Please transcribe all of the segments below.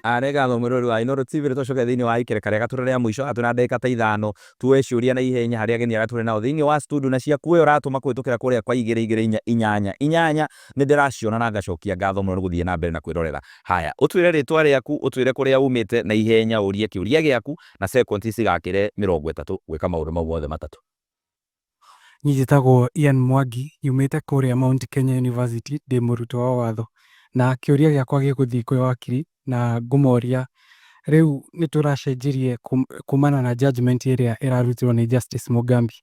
Nĩ ngatho mwĩroreri wa Inooro TV. Nĩ twacoka thĩinĩ wa ikereka rĩa gatũra rĩa mũico. Haha twĩna ndagĩka ta ithano tuoe ciũria na ihenya harĩ ageni arĩa tũrĩ nao thĩinĩ wa studio, na ciaku we ũratũma kũhĩtũkĩra kũrĩa kwa 2 2 4 8 8. Nĩ ndĩraciona na ngacokia ngatho mũno nĩ gũthiĩ na mbere na kwĩrorera. Haya, ũtwĩre rĩtwa rĩaku, ũtwĩre kũrĩa umĩte na ihenya, ũrie kĩũria gĩaku na sekondi cigakĩre 30 gwĩka maũndũ mau mothe matatũ. Niĩ njĩtagwo Ian Mwangi, nyumĩte kũrĩa Mount Kenya University, ndĩ mũrutwo wa watho. Na kĩũria gĩakwa gĩgũthiĩ kwĩ wakiri na ngũmoria, rĩu nĩ tũracenjirie kumana na judgment ĩrĩa ĩrarutirwo nĩ Justice Mugambi.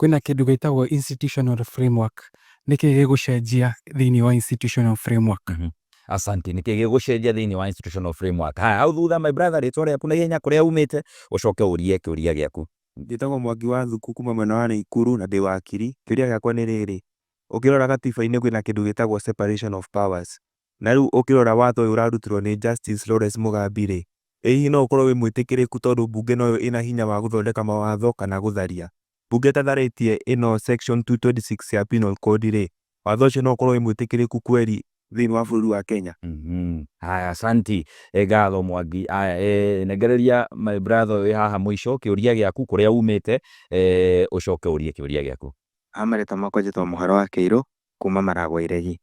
Kwĩna kĩndũ gĩtagwo institutional framework. Nĩkĩ gĩgũcenjia thĩinĩ wa institutional framework? Asante. Nĩkĩ gĩgũcenjia thĩinĩ wa institutional framework? Haya, hau thutha, my brother, rĩtwa rĩaku na ihenya, kũrĩa umĩte, ũcoke ũrie kĩũria gĩaku. Njĩtagwo Mwangi wa Thuku kuma mwena wa Naikuru na ndĩ wakiri. Kĩũria gĩakwa nĩ rĩrĩ, ũkĩrora gatiba-inĩ kwĩna kĩndũ gĩtagwo separation of powers. Na rĩu ũkĩrora watho ũyũ ũrarutirwo nĩ Justice Lawrence Mugambi rĩ, ĩ hihi no ũkorwo wĩ mwĩtĩkĩrĩku tondũ mbunge noyo ĩna hinya wa gũthondeka mawatho kana gũtharia? Mbunge ĩtatharĩtie ĩno section 226 ya Penal Code rĩ, watho ũcio no ũkorwo wĩ mwĩtĩkĩrĩku kweri thĩinĩ wa bũrũri wa Kenya? Haya, asanti. Ngatho Mwangi. Haya, nengereria my brother ũyũ wĩ haha mũico kĩũria gĩaku, kũrĩa umĩte, ũcoke ũrie kĩũria gĩaku. Ha marĩtwa makwa njĩtagwo Mũhoro wa Kĩirũ kuma Maragwa Iregi.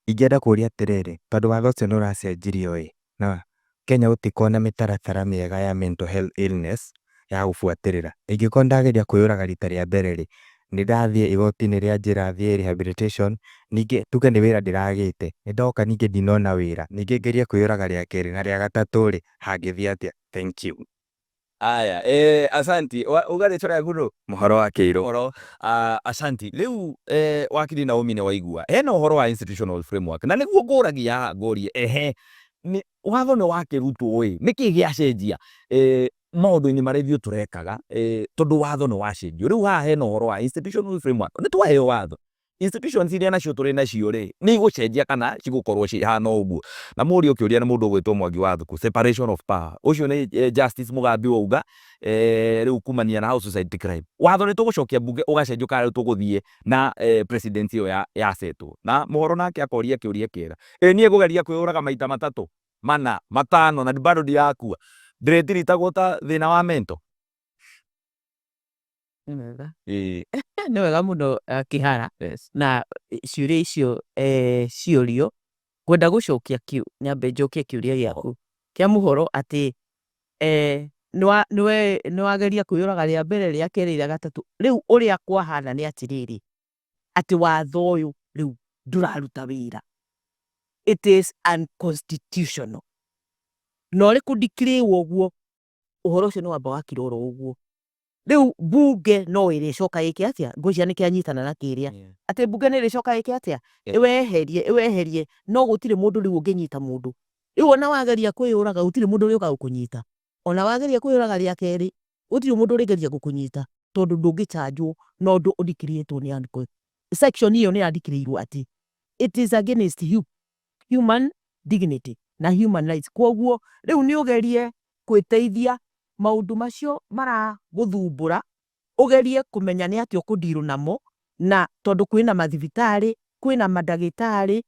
Ingĩenda kũria atĩrĩrĩ, tondũ watho ũcio nĩ ũracenjirio ĩ, na Kenya gũtikoragwo na mĩtaratara mĩega ya mental health illness ya gũbuatĩrĩra. Ingĩkorwo ndageria kwĩyũraga rita rĩa mbere rĩ, nĩ ndathiĩ igoti-inĩ rĩa njĩra thiĩ rehabilitation, ningĩ tuge nĩ wĩra ndĩragĩte, nĩ ndoka ningĩ ndinona wĩra, ningĩ ngerie kwĩyũraga rĩa kerĩ na rĩa gatatũ rĩ, hangĩthiĩ atĩa? Thank you. Aya, asanti. Uga rĩtwa rĩaku nũ? Mũhoro wa Kĩirũ. Mũhoro, asanti. Rĩu wakiri Naomi, nĩ waigua hena ũhoro wa institutional framework, na nĩguo ngũragia haha ngũrie, ehe, nĩ watho nĩ wakĩrutwo ĩ, nĩkĩ gĩacenjia maũndũ-inĩ marĩa ithuĩ tũrekaga? Tondũ watho nĩ wacenjio, rĩu haha hena ũhoro wa institutional framework. Nĩ twaheo watho, institutions iria nacio tũrĩ nacio rĩ, nĩ igũcenjia kana cigũkorwo cihana o ũguo? Na mũũria ũkĩũria nĩ mũndũ ũgwĩtwo Mwangi wa Thuku, separation of power ũcio nĩ Justice Mugambi wauga rĩu kumania na house suicide crime. Watho nĩ tũgũcokia mbunge ũgacenjio kana rĩu tũgũthiĩ na president ĩyo yasetwo? Na mũhoro nake akoria kĩũria kĩega, ĩ niĩ ngũgeria kwĩyũraga maita matatũ, mana, matano na bado ndirakua, ndĩrĩtiritagwo ta thĩna wa mental? Nĩ wega. Ĩĩ. Nĩ wega mũno, Kĩhara. Na ciũria icio ciũrio, ngwenda gũcokia nyambe njokie kĩũria gĩaku kĩa mũhoro atĩ nĩ wageria kwĩyũraga rĩa mbere, rĩa kerĩ, rĩa gatatũ. Rĩu ũrĩa kwahana nĩ atĩrĩrĩ, atĩ watho ũyũ rĩu ndũraruta wĩra, it is unconstitutional. Na ũrĩ kũ declare ũguo, ũhoro ũcio nĩ wamba wakira oro ũguo. Rĩu mbunge no ĩrĩcoka ĩke atĩa? Ngwĩciria nĩ kĩanyitana na kĩrĩa atĩ mbunge nĩ ĩrĩcoka ĩke atĩa? Ĩweherie, ĩweherie. No gũtirĩ mũndũ rĩu ũngĩnyita mũndũ. Rĩu ona wageria kwĩyũraga, gũtirĩ mũndũ ũrĩũkaga gũkũnyita. Ona wageria kwĩyũraga rĩa kerĩ, gũtirĩ mũndũ ũrĩgeria gũkũnyita, tondũ ndũngĩchanjwo na ũndũ ũdeclaretwo nĩ section ĩyo nĩ yandĩkĩrĩirwo atĩ it is against human dignity na human rights. Koguo rĩu nĩ ũgerie gwĩteithia maũndũ macio maragũthumbũra, ũgerie kũmenya nĩ atĩa ũkũdeal namo, na tondũ kwĩna mathibitarĩ, kwĩna mandagĩtarĩ,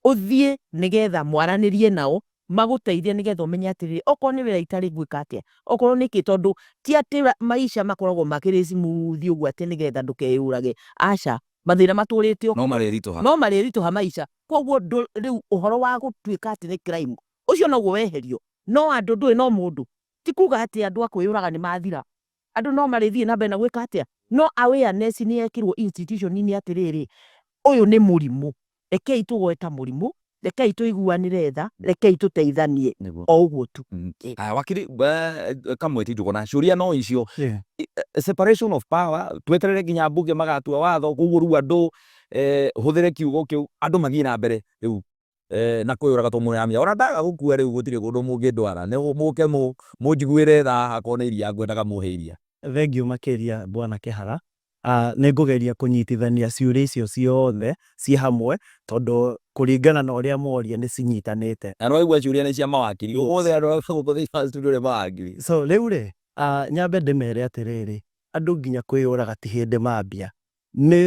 ũthiĩ nĩgetha mwaranĩrie nao magũteithie, nĩgetha ũmenye atĩrĩrĩ, okorwo nĩ wĩra itarĩ ngwĩka atĩa, okorwo nĩ kĩ, tondũ ti atĩ maica makoragwo makĩrĩ smooth ũguo atĩ nĩgetha ndũkeyũrage. Aca, mathĩna matũrĩte. No marĩritũha. No marĩritũha maica. Koguo rĩu ũhoro wa gũtuĩka atĩ nĩ crime ũcio noguo weherio, no andũ ndũĩ no mũndũ ti kuga atĩ andũ a kwĩyũraga nĩ mathira. Andũ no marĩthiĩ na mbere na gwĩka atĩa, no awareness nĩ yekĩrwo institution-inĩ atĩrĩrĩ, ũyũ nĩ mũrimũ, rekei tũgoe ta mũrimũ, rekei tũiguanĩre tha, rekei tũteithanie. O ũguo tu. Haya, wakiri kamwe ti ndũgona ciũria no icio. Separation of power, tweterere nginya mbunge magatua watho? Koguo rĩu andũ, hũthĩre kiugo kĩu, andũ mathiĩ na mbere rĩu na kwĩyũraga tondũ mũramenya ona ndaga gũkua rĩu gũtirĩ kũndũ mũngĩndwara, nĩ mũke mũnjiguĩre tha, akorwo nĩ iria ngwendaga mũhe iria. Thengiũ makĩria, Bwana Kĩhara. Nĩ ngũgeria kũnyitithania ciũria icio ciothe ciĩ hamwe, tondũ kũringana na ũrĩa moria nĩ cinyitanĩte. Na nĩwaigua ciũria nĩ cia mawakiri. Ũmũthĩ andũ arĩa gũkũ thĩinĩ wa studio nĩ mawakiri. So rĩu rĩ, nyambe ndĩmere atĩrĩrĩ, andũ nginya kwĩyũraga ti hĩndĩ mambia. Nĩ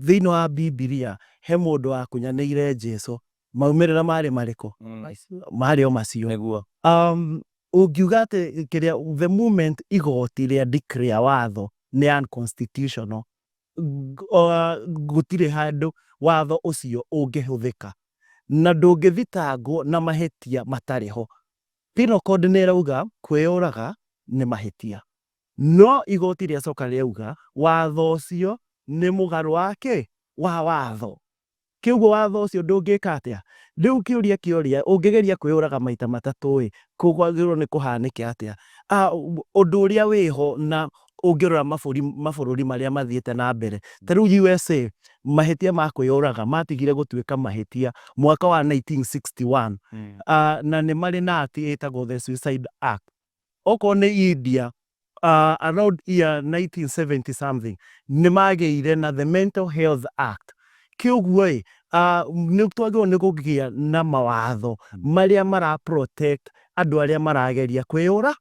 thĩinĩ wa Bibilia he mũndũ wakunyanĩire Jesu. Maumĩrĩra marĩ marĩkũ? Marĩ o macio. Nĩguo. Ũngiuga atĩ kĩrĩa the moment igoti rĩa declare watho nĩ unconstitutional, gũtirĩ handũ watho ũcio ũngĩhũthĩka na ndũngĩthitangwo na mahĩtia matarĩ ho. Penal Code nĩ ĩrauga kwĩyũraga nĩ mahĩtia, no igoti rĩacoka rĩauga watho ũcio nĩ mũgarũ wa kĩ? Wa watho. Kĩoguo watho ũcio ndũngĩka atĩa? Rĩu kĩũria kĩoria, ũngĩgeria kwĩyũraga maita matatũ-ĩ, kwagĩrĩirwo nĩ kũhanĩke atĩa? Ũndũ ũrĩa wĩho na ũngĩrora mabũrũri marĩa mathiĩte na mbere, ta rĩu USA, mahĩtia ma kwĩyũraga matigire gũtuĩka mahĩtia mwaka wa 1961, na nĩ marĩ na act ĩtagwo the Suicide Act. Okorwo nĩ India, around year 1970 something, nĩ magĩire na the Mental Health Act. Kĩoguo-ĩ, nĩ twagĩrĩirwo nĩ kũgĩa na mawatho marĩa mara protect andũ arĩa marageria kwĩyũra,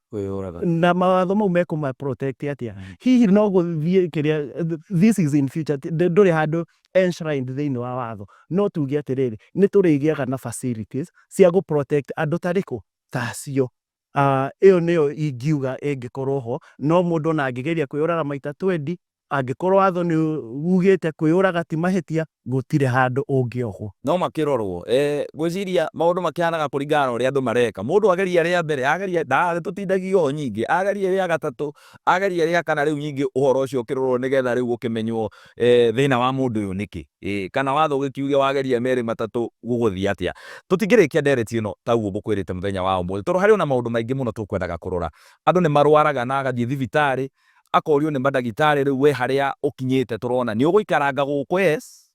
na mawatho mau mekũma protect atĩa? Hihi no gũthiĩ kĩrĩa, this is in future, ndũrĩ handũ enshrined thĩinĩ wa watho, no tuge atĩrĩrĩ, nĩ tũrĩgĩaga na facilities cia gũ protect andũ ta arĩkũ? Ta acio. Ĩyo nĩyo ingiuga ĩngĩkorwo ho, no mũndũ ona angĩgeria kwĩyũraga maita twendi, angĩkorwo watho nĩ ugĩte kwĩyũraga ti mahĩtia, gũtirĩ handũ ũngĩohwo. No makĩrorwo, ngwĩciria maũndũ makĩhanaga kũringana na ũrĩa andũ mareka. Mũndũ ageria rĩa mbere, ageria, tũtindagia ũũ nyingĩ, ageria rĩa gatatũ, ageria rĩa kana, rĩu nyingĩ ũhoro ũcio ũkĩrorwo nĩgetha rĩu ũkĩmenywo thĩna wa mũndũ ũyũ nĩkĩ. Kana watho ũgĩkiuge wageria merĩ matatũ gũgũthiĩ atĩa. Tũtingĩrĩkia ndereti ĩno ta ũguo ngũkwĩrĩte mũthenya wa ũmũthĩ, tondũ harĩ ona maũndũ maingĩ mũno tũkwendaga kũrora. Andũ nĩ marwaraga na agathiĩ thibitarĩ, akorio nĩ mandagĩtarĩ rĩu we harĩa ũkinyĩte tũrona nĩ ũgũikaranga gũkũ yes,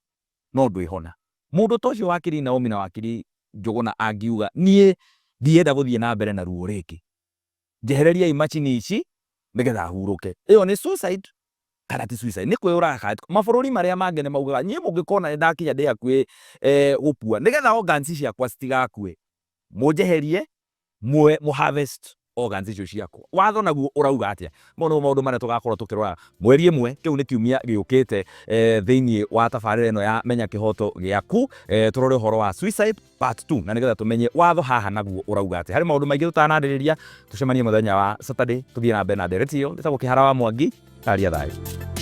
no ndwĩhona. Mũndũ ta ũcio wakiri Naomi na wakiri Njũgũna angiuga niĩ ndienda gũthiĩ na mbere na ruo rĩngĩ, njehereriai macini ici nĩgetha hurũke. Ĩyo nĩ suicide kana ti suicide? Nĩ kwĩyũraga kana ti? Mabũrũri marĩa mangĩ nĩ maugaga niĩ mũngĩkona nĩ ndakinya ndĩ hakuhĩ gũkua, nĩgetha organs ciakwa citigakue, mũnjeherie mũ harvest organs icio ciakwa. Watho naguo ũrauga atĩa? Mau nĩmo maũndũ marĩa tũgakorwo tũkĩrora mweri ĩmwe, kĩu nĩ kiumia gĩũkĩte thĩinĩ wa tabarĩra ĩno ya Menya Kĩhoto Gĩaku, tũrore ũhoro wa suicide part 2 na nĩgetha tũmenye watho haha naguo ũrauga atĩa. Harĩ maũndũ maingĩ tũtanarĩrĩria, tũcemanie mũthenya wa Saturday tũthiĩ na mbere na ndereti ĩyo. Njĩtagwo Kĩhara wa Mwangi, aria thayũ.